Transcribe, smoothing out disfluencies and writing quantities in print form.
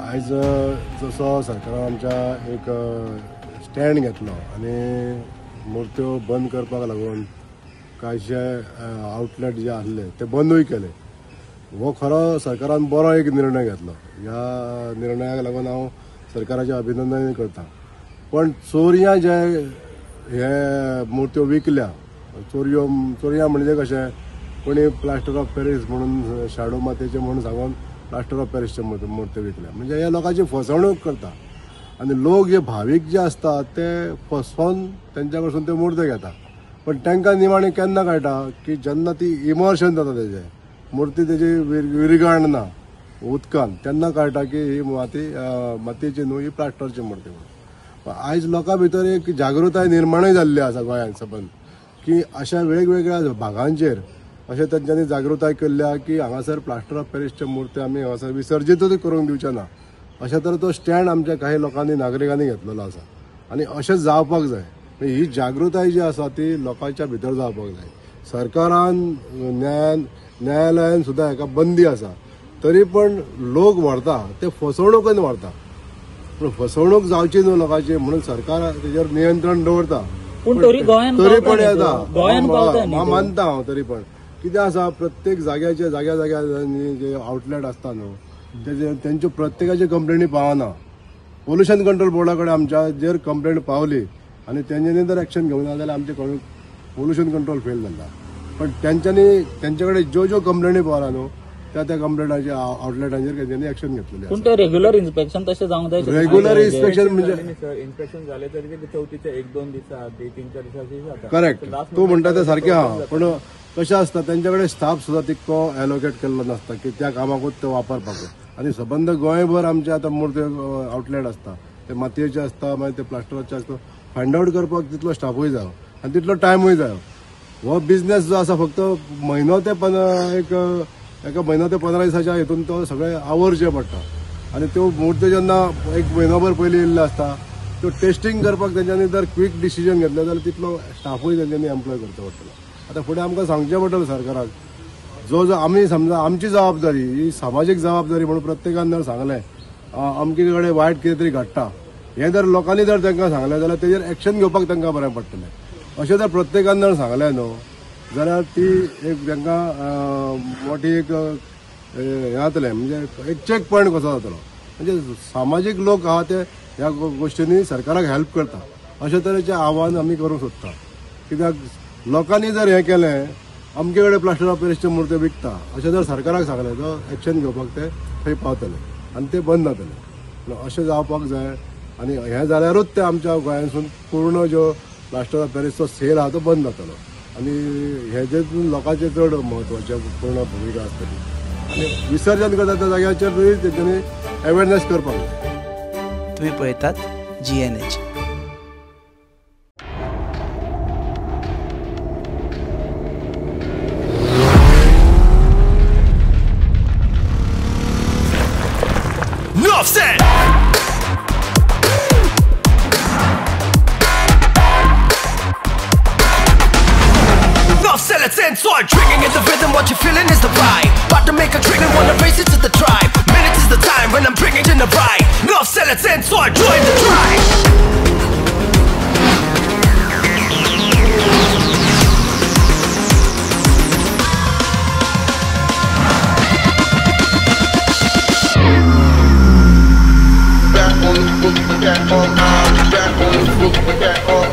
आयज जसो सरकारान आमच्या एक स्टँड घेतलो आनी मुर्त्यो बंद करपाक लागून कांयशे आउटलेट जे आसले ते बंदूय केले. हो खरो सरकारान बरो एक निर्णय घेतलो. ह्या निर्णयाक लागून हांव सरकाराचें अभिनंदन करता. पण चोरयां जे हे मुर्त्यो विकल्या, चोरयो चोरयां म्हणजे कशें कोणी प्लास्टर ऑफ पॅरीस म्हणून शाडू मातयेचे म्हणून सांगून प्लास्टर ऑफ पॅरीसचे मुर्त्यो विकल्या, म्हणजे ह्या लोकांची फसवणूक करता आनी लोक जे भावीक जे आसता ते फसोवन तेंच्या कडसून त्यो मुर्त्यो घेता. पण तांकां निमाणें केन्ना कळटा की जेन्ना ती इमर्शन जाता तेजें मुर्ती तेजी विरगाणना उदकान, तेन्ना कळटा की ही माती मातयेची न्हू, ही प्लास्टरची मुर्ती म्हणून. आयज लोकां भितर एक जागृताय निर्माणूय जाल्ली आसा गोंयांत सबंद की अशा वेगवेगळ्या भागांचेर अशें तेंच्यांनी जागृताय केल्ल्या की हांगासर प्लास्टर ऑफ पॅरीसच्यो मुर्त्यो आमी हांगासर विसर्जीतूच करूंक दिवचे ना. अशा तरेचो स्टँड आमच्या काही लोकांनी नागरिकांनी घेतलेलो आसा आनी अशें जावपाक जाय. ही जागृताय जी आसा ती लोकांच्या भितर जावपाक जाय. सरकारान न्यायालयान सुद्दां हेका बंदी आसा, तरी पण लोक व्हरता ते फसवणूकन व्हरता. पूण फसवणूक जावची न्हू लोकांची म्हणून सरकार तेजेर नियंत्रण दवरता. पूण तरी गोंयांत तरी पण येता, हांव मानता हांव. तरी पण कितें आसा, प्रत्येक जाग्याचे जाग्या जाग्यानी जे आउटलेट आसता न्हू तेजे तेंच्यो प्रत्येकाच्यो कंप्लेनी पावना. पोल्युशन कंट्रोल बोर्डा कडेन आमच्या जर कंप्लेन पावली आनी तेंच्यांनी जर एक्शन घेवना जाल्यार आमचें पोल्युशन कंट्रोल फेल जाता. पण तेंच्यांनी तेंचे कडेन ज्यो ज्यो कंप्लेनी पावला न्हू त्या त्या कंप्लेनाचे आउटलेटांचेर तेंच्यांनी एक्शन घेतलेलें. पूण ते रेग्युलर इन्स्पेक्शन तशें जावंक जाय. रेग्युलर इन्स्पेक्शन म्हणजे सर इन्स्पेक्शन जालें तरी ते चवथीच्या 1-2 दिसा आदी 3-4 दिसा जाता. करेक्ट, तूं म्हणटा तें सारकें आहा. पूण कशें आसता तेंचे कडेन स्टाफ सुद्दां तितको एलोकेट केल्लो नासता की त्या कामाकूच ते वापरपाकूच. आनी सबंद गोंयभर आमचे आतां मुर्त्यो आउटलेट आसता, ते मातयेचे आसता, मागीर ते प्लास्टराचे आसता. फायंड आवट करपाक तितलो स्टाफूय जायो आनी तितलो टायमूय जायो. हो बिजनेस जो आसा फक्त म्हयनो ते एका म्हयनो ते 15 दिसाच्या हितून तो सगळें आवरचें पडटा. आनी त्यो मुर्त्यो जेन्ना एक म्हयनोभर पयलीं येयल्ल्यो आसता त्यो टेस्टींग करपाक तेंच्यांनी जर क्वीक डिसिजन घेतलें जाल्यार तितलो स्टाफूय तेंच्यांनी एम्प्लॉय करचो पडटलो. आतां फुडें आमकां सांगचें पडटलें सरकाराक, जो जो आमी समजा आमची जबाबदारी ही सामाजीक जबाबदारी म्हणून प्रत्येकान जर सांगलें अमके कडेन वायट कितें तरी घडटा हें जर लोकांनी जर तांकां सांगलें जाल्यार तेजेर एक्शन घेवपाक तांकां बरें पडटलें. अशें जर प्रत्येकान जर सांगलें न्हू जाल्यार ती एक तांकां मोठी एक हें जातलें, म्हणजे एक चॅक पॉयंट कसो जातलो. म्हणजे सामाजीक लोक आहा ते ह्या गोश्टींनी सरकाराक हेल्प करता. अशे तरेचें आव्हान आमी करूंक सोदता. कित्याक लोकांनी जर हें केलें अमके कडेन प्लास्टर ऑफ पॅरीसच्यो मुर्त्यो विकता अशें जर सरकाराक सांगलें तर एक्शन घेवपाक ते थंय पावतले आनी ते बंद जातले. अशें जावपाक जाय आनी हें जाल्यारूच ते आमच्या गोंयांतसून पूर्ण ज्यो प्लास्टर ऑफ पॅरीसचो सेल आहा तो बंद जातलो. आनी हेजे लोकांचें चड म्हत्वाचें पूर्ण भुमिका आसतली. आनी विसर्जन करता त्या जाग्याचेर तेंच्यांनी अवेरनेस करपाक जाय. तुमी पळयतात GNH. Start drinking in the rhythm, what you're feeling is the vibe. About to make a trigger, wanna race it to the tribe. Minutes is the time when I'm bringing in the ride. North Sellers and start join the tribe. Back on the book, back on, back on the book, back on.